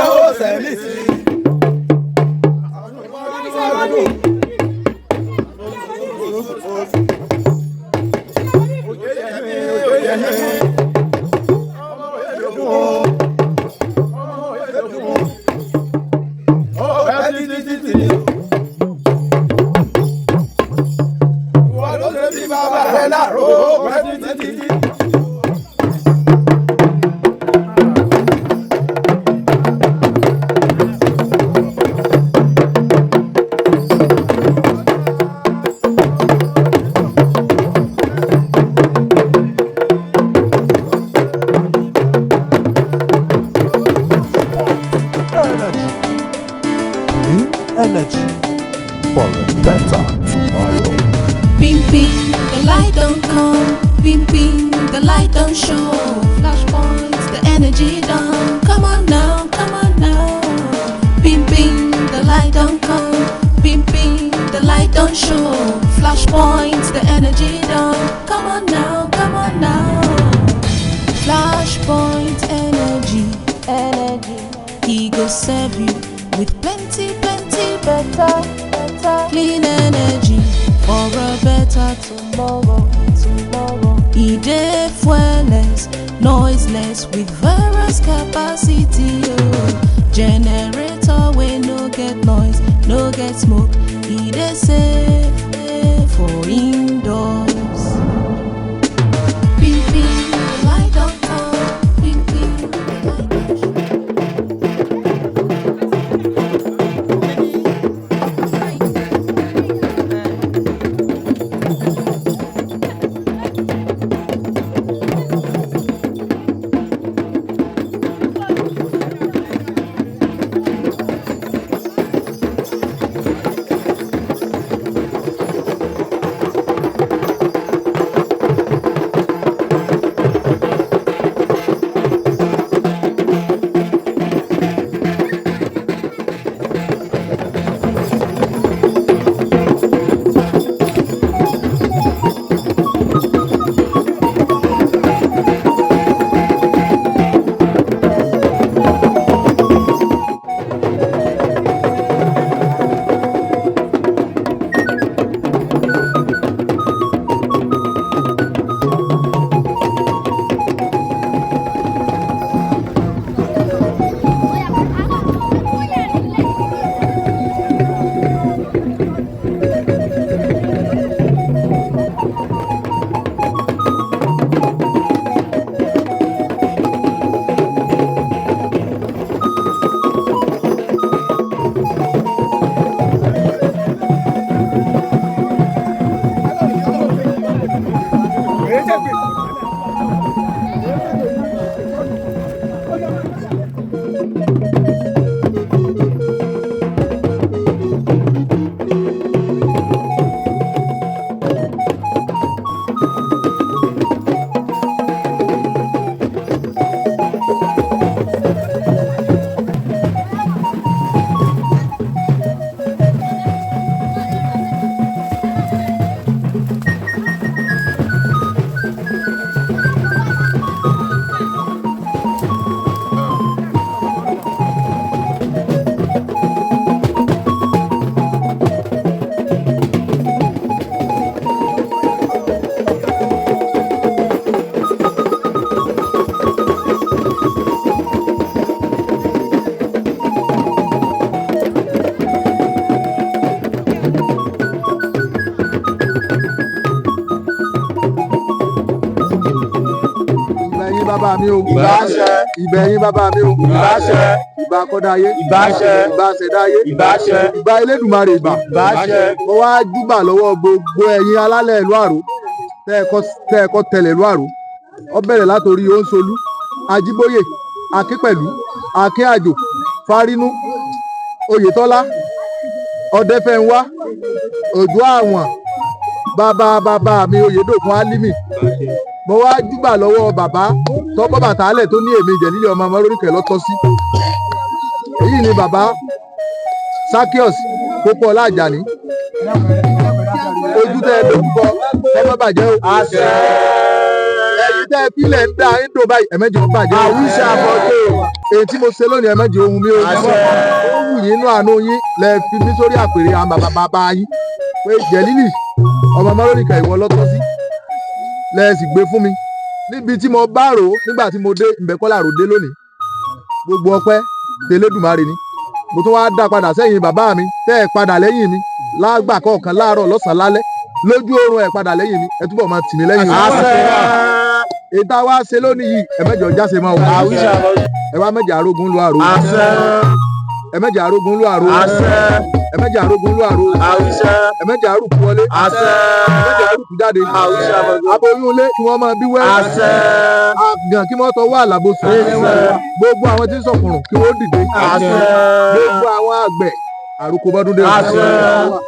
Kan ó sẹ̀mí sí i. Wọ́n ló ṣe bí bàbá rẹ̀ láàrú, ó pẹ́ títí títí. Energy. Clean energy for a better tomorrow. Pim pim, the light don't come. Pim pim, the light don't show. Flashpoints, the energy down. Come on now, come on now. Pim pim, the light don't come. Pim pim, the light don't show. Flashpoints, the energy down. Come on now, come on now. Flashpoint energy, energy. He go serve you with plenty, plenty better, better. Clean energy for a better tomorrow, tomorrow. E dey fuelless, noiseless with various capacity. Oh. Generator wey no get noise, no get smoke. E dey safe eh, for indoors. Pim pim, the light don come. Pim pim, the light don show. Ìbà ẹ̀yin bàbá mi o. Ìbáṣẹ. Ìbà ẹ̀yin bàbá mi o. Ìbáṣẹ. Ìbà akọ́dáyé. Ìbáṣẹ. Ìbà ṣẹ̀dáyé. Ìbáṣẹ. Ìbà Elédùmarè ìbà. Ìbáṣẹ. Mo wá júbà lọ́wọ́ gbogbo ẹ̀yin alálẹ̀ ìlú Àró tẹ́ ẹ kọ́ tẹ̀lẹ̀ ìlú Àró. Ó bẹ̀rẹ̀ látòrí Òǹsolú, Ajíbóyè, Akínpẹ̀lú, Akínàjò, Fárínú, Oyètọ́lá, Ọdẹfẹ́nwá, Òjó Àwọn, bàbá bàbá mi Oyèdòkun Álímì. Mo wá júbà lọ́wọ́ bàbá tọ́pọ̀ bàtà alẹ̀ tó ní èmi ìjẹ̀lílẹ̀ ọmọ ọmọlórúkẹ̀ lọ́tọ́ sí. Èyí ni bàbá Sakios Pópóọlá Àjàní. Ojú tẹ́ ẹ dojúkọ kọ́ má bàjẹ́ o. Ẹ̀yin tẹ́ ẹ fílẹ̀ ń dá ń dò báyìí, ẹ̀mẹ́jọ bàjẹ́. Àwíṣà fọ́tò. Èyí tí mo ṣe lónìí, ẹ̀mẹ́jọ ohun mi ò ó wù yín inú àánú yín lẹ fi mí sórí àpèrè àwọn bàbá bàbá yín pé Jẹ̀lílì ọmọ mọ́lónìkà ìwọ lọ́tọ́ sí lẹ sì gbé fún mi níbi tí mo bá rò ó nígbà tí mo dé ìbẹ̀kọ́lá rò dé lónìí. Gbogbo ọpẹ́ tẹlẹ́dùmarè ni mo tún wá dá padà sẹ́yìn bàbá mi tẹ́ ẹ padà lẹ́yìn mi lágbà kọ̀ọ̀kan, láàárọ̀, lọ́sàn-án, lálẹ́, lójú oorun, ẹ padà lẹ́yìn mi, ẹ túbọ̀ máa tì mí lẹ́yìn o. Èyí tá a wá ṣe lónìí yìí, ẹ mẹ́jọ jáse mọ́ o. Ẹ wá mẹ́jọ arógun lu àrò. Ẹ mẹ́jọ arógun lu àrò. Ẹ mẹ́jọ arógun lu àrò. Ẹ mẹ́jọ arúkú wọlé. Ẹ mẹ́jọ arúkú jáde. Aboyún ilé kí wọ́n máa bí wẹ́rẹ́. Àgàn kí wọ́n tọwọ́ àlàbòsùn. Gbogbo àwọn tí ń sọkùnrùn kí wọ́n dìde. Gbogbo àwọn àgbẹ̀, àròkọ bọ́dún dé o.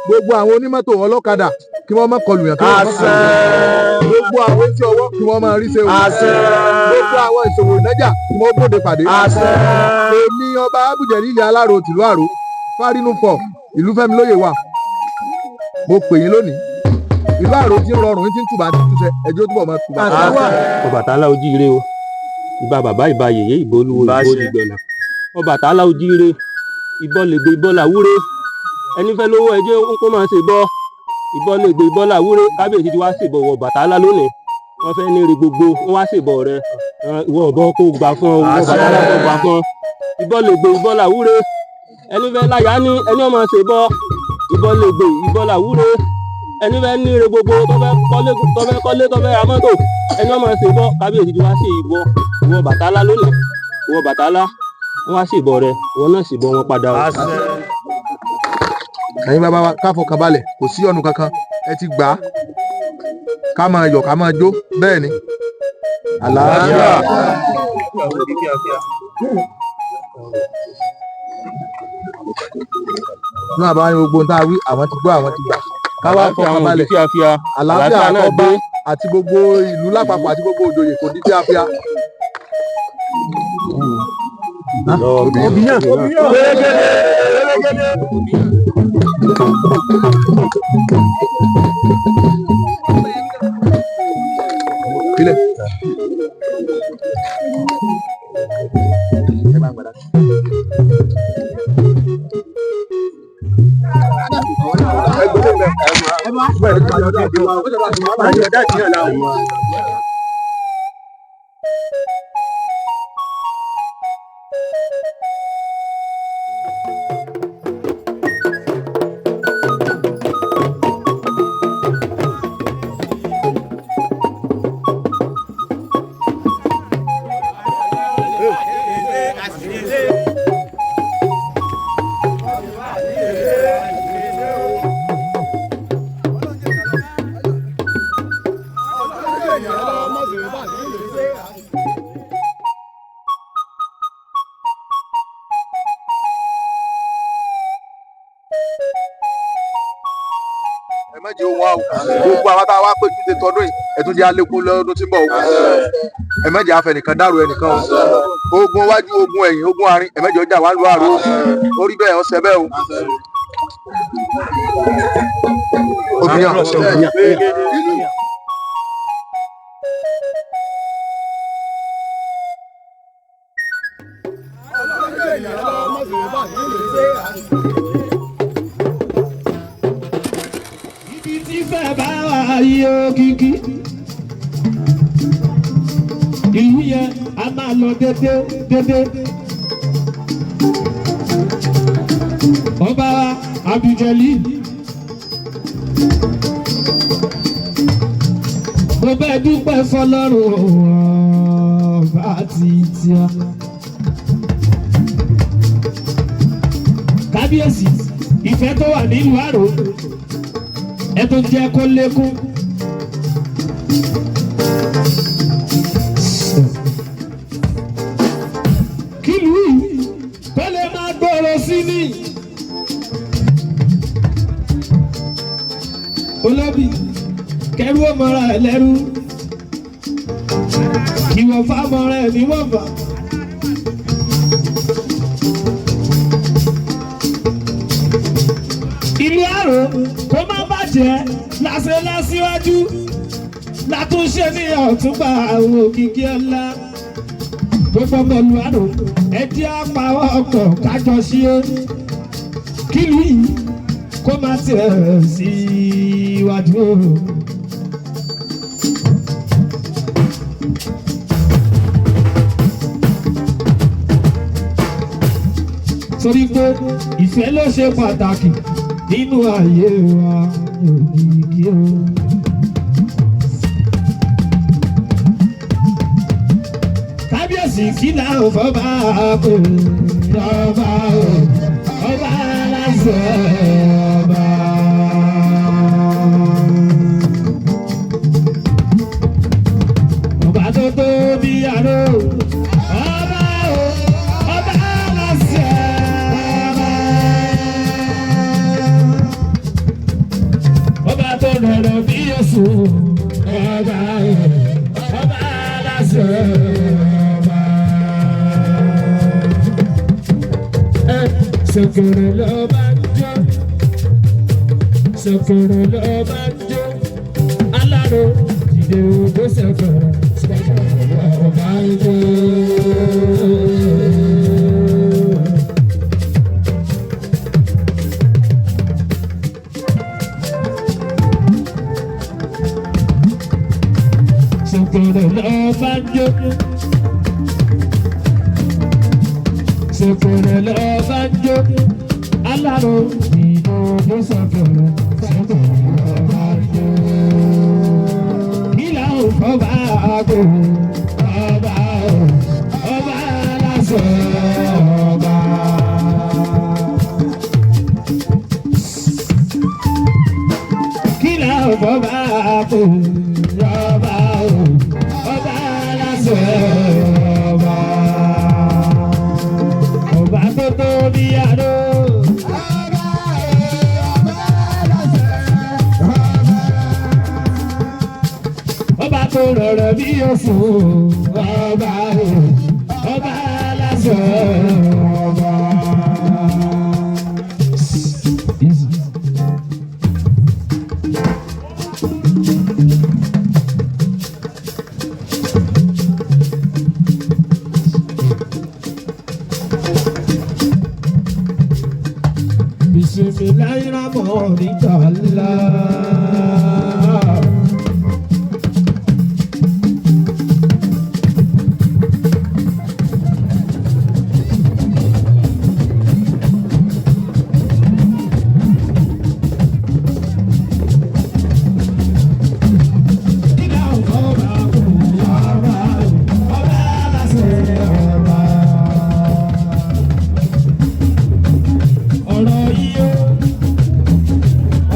Gbogbo àwọn onímọ́tò, ọlọ́kadà, kí wọ́n má kọlù yàn, kí wọ́n má kọlù yàn. Gbogbo àwọn tí ọwọ́, kí wọ́n máa rí ṣe o. Gbogbo àwọn ìṣòwò ìnájà, kí wọ́n bóde pàdé. Èmi ọba Abùjẹ̀lílì Aláró tìlú Àró Fárínúfọ̀ ìlú Fẹ́mi lóye wà, mo pè yín lónìí. Ìlú Àró tí ń rọrùn, tí ń tùbà, tí ń túṣẹ, ẹjọ́ túbọ̀ máa tùbà. Ọbàtálá ojíire o, ìbà bàbá, ìbà yèyé, ìbà olúwo, ìbà olùgbẹ̀nà. Ọbàtálá ojíire, ìbọn lè gbé, ìbọn làwúre. Ẹni fẹ́ lówó, ẹjẹ́ kó máa ṣe bọ́. Ìbọn lè gbé, ìbọn làwúre. Kábíyèsí ti wá ṣèbọ̀ wọ Ọbàtálá lónìí. Wọ́n fẹ́ níri gbogbo, wọ́n wá ṣèbọ̀ rẹ. Ìwọ ọ̀bọ kó gbà fún ọ, ìwọ Ọbàtálá kó gbà fún ọ. Ìbọn lè gbé, ìbọn làwúre. Ẹni fẹ́ láyà ní ẹni ọmọ ṣe bọ́. Ìbọn lè gbé, ìbọn làwúre. Ẹni fẹ́ níri gbogbo, tó fẹ́ kọ́lé, tó fẹ́ kọ́lé, tó fẹ́ ra mọ́tò, ẹni ọmọ ṣe bọ́. Kábíyèsí ti wá ṣe ìbọ ìwọ Ọbàtálá lónìí. Ìwọ Ọbàtálá, wọ́n wá ṣèbọ rẹ, ìwọ náà ṣèbọ wọn padà o. Ẹ̀yin bàbá wa, ká fọkàn balẹ̀, kò sí ọ̀nù kankan. Ẹ ti gbà á, ká máa yọ̀, ká máa jó. Bẹ́ẹ̀ ni, àlàáfíà. Inú àbá ní gbogbo ohun tá a wí, àwọn ti gbọ́, àwọn ti gbà, ká wá fọkàn balẹ̀. Fíafíà. Àlàáfíà Àlàáfíà náà àtọba dé. Àti gbogbo ìlú lápapọ̀ àti gbogbo òjòyè kò ní fíafíà. Obìyàn. Kílẹ̀. Ẹ má jẹ́ ohun wa o. Gbogbo àwọn tá a wá pé túnṣe tọdún yìí, ẹ tún jẹ́ alékún lọ́dún tí ń bọ̀ o. Ẹ má jẹ́ afẹnìkan dárò ẹnìkan o. Ogun wájú, ogun ẹ̀yìn, ogun àárín, ẹ má jẹ́ ọjà wà lù àrò. Orí bẹ́ẹ̀, ọ̀sẹ̀ bẹ́ẹ̀ o. Obìnrin. Ibi tí fẹ́ bá wà yí òkìkí. Ìlú yẹn a máa lọ dédé dédé. Ọba wa Abdul. Mo bẹ́ẹ̀ dúpẹ́ fọlọ́run ọba títí ọ. Kábíyèsí, ìfẹ́ tó wà nílùú Àrò, ẹ tó jẹ́ kó lékún. Kílùú yìí kó lè máa gbòòrò sí ni. Olóbì kẹrù ó mọra ẹ lẹ́rú, ìwọ̀fà mọra ẹ níwọ̀fà. Ìlú Àrò kó má bàjẹ́ láṣẹ lásíwájú. Látúnṣe ní ọ̀túnba àwọn òkìkí ọlá. Gbogbo ọmọ ìlú Àrò ẹ jẹ́ àpawọ́ ọkọ̀ kájọ sí é. Kílù yìí kó má tẹ̀ síwájú o. Torí pé ìfẹ́ ló ṣe pàtàkì nínú ayé wa ògìgì o. Kábíyèsí kí là ń fọba kò ọba o, ọba aláṣẹ ọba. Ọba tó tó bí aró, ọba o, ọba aláṣẹ ọba. Ọba tó rọrọ bí oṣù, ọba o, ọba aláṣẹ ọba. Ẹ ṣèkèrè ló bá ń jó, ṣèkèrè ló bá ń jó, aláró dìde ògbó ṣèkèrè, ṣèkèrè ló bá ń jó. Ṣèkèrè ló bá ń jó. Ṣèkèrè ló bá ń jó. Aláró ìbò ló ṣèkèrè. Ṣèkèrè ló bá ń jó. Kí là ń fọba àgbo? Ọba o, ọba aláṣẹ ọba. Kí là ń fọba àgbo? Ọba o, ọba aláṣẹ ọba. Ọba tó tó bí aró. Ọba tó rọrọ bí oṣù. Ọba o, ọba aláṣẹ ọba. Easy. Bismillahirrahmanirrahim. Ọ̀rọ̀ yìí ó,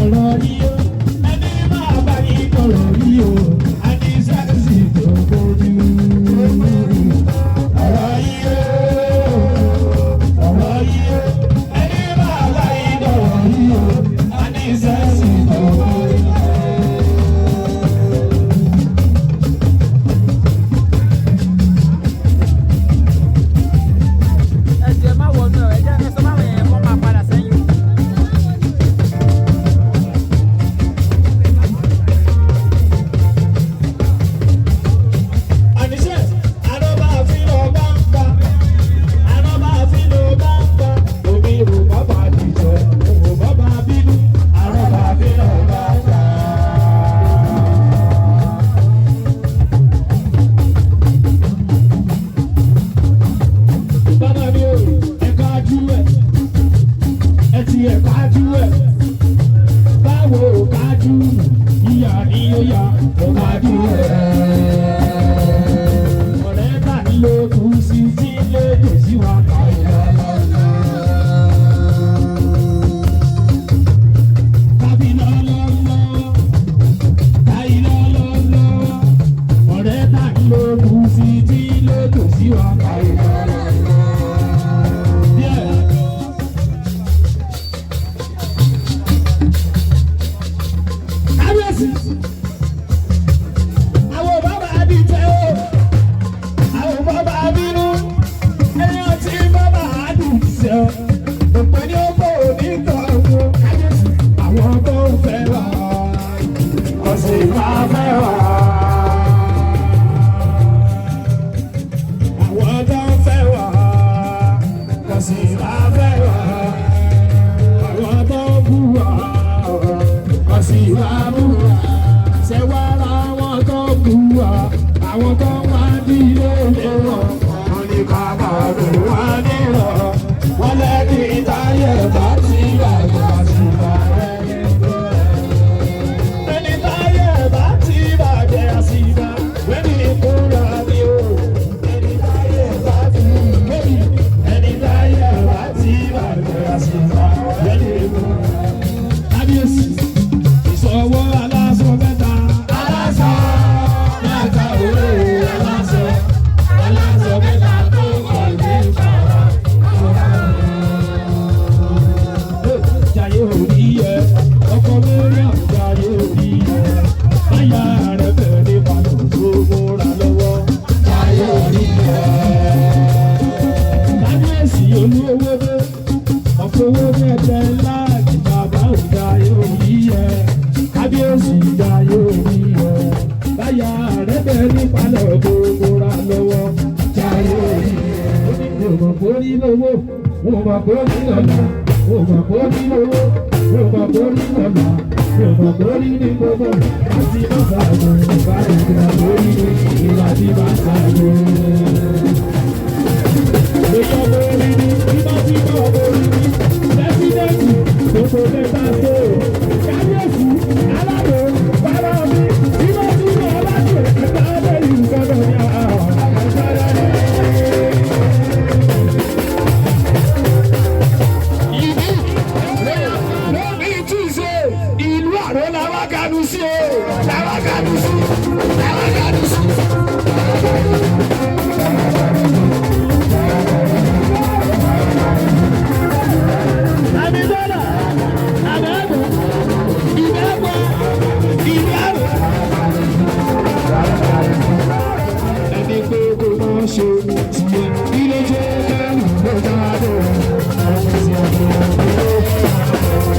ọ̀rọ̀ yìí ó, sì máa fẹ́ wá. Àwọn tó bú wa, wọ́n sì máa bú wa. Ṣé wá ra àwọn tó bú wa? Àwọn tó wá dílé lé wọn. Wọ́n ní ká máa lò wá nírọ̀. Wọ́n lẹ́ni táyé bá ti bàjẹ́ sí bàrẹ́ ẹni táyé bá ti bàjẹ́ àṣìbá lẹ́ni ìkúra ni o. Ẹni táyé bá ti kébì ẹni táyé bá ti bàjẹ́ àṣìbá lẹ́ni ìkúra. Kábíyèsí ìṣọwọ́ aláṣọ mẹ́ta. Aláṣọ mẹ́ta òwe aláṣọ aláṣọ mẹ́ta tó kọ̀ ní ìfara. Jayé orí yẹ, ọkọ Mariam jayé orí yẹ. Báyà rẹ̀ bẹ̀rẹ̀ ní Ìbàdàn tó múra lọ́wọ́. Jayé orí yẹ. Kábíyèsí olú owó dé, ọkọ̀ owó mẹ́tẹ́ láàjì bàbá ò jayé orí yẹ. Kábíyèsí jayé orí yẹ. Báyà rẹ̀ bẹ̀rẹ̀ ní Ìbàdàn tó múra lọ́wọ́. Jayé orí yẹ. Ó ní mi ò mọ̀ kó rí lówó, mo mọ̀ kó rí lọ́la, mo mọ̀ kó rí lówó, mo mọ̀ kó rí lọ́la, mo mọ̀ kó rí ní gbogbo. Láti má ṣàgùn, ìbá ìgbà lórí mi, ìgbà tí bá ṣàgùn. Ìjọba orí ni, ìbá tí bá orí ni, pẹ́sidẹ́ǹtì, gbogbo mẹ́ta tó. Kábíyèsí, aláàbò, bàbá mi, ìbá tí bá aláṣẹ, ẹ̀ka abẹ́rẹ́ ìgbàgbọ́ ni àwọn lórí túnṣe ìlú àró làwọn kanu sí o làwọn kanu sí làwọn kanu sí. Àmì dọ́là, àmì ẹ̀bùn, ìbẹ́pọ̀, ìlú àró. Ẹni pé kò mọ̀ ṣe tiẹ̀, ilé jẹ́ kẹ́rù ló jáde. Ọmọ sí ọmọ àbúrò.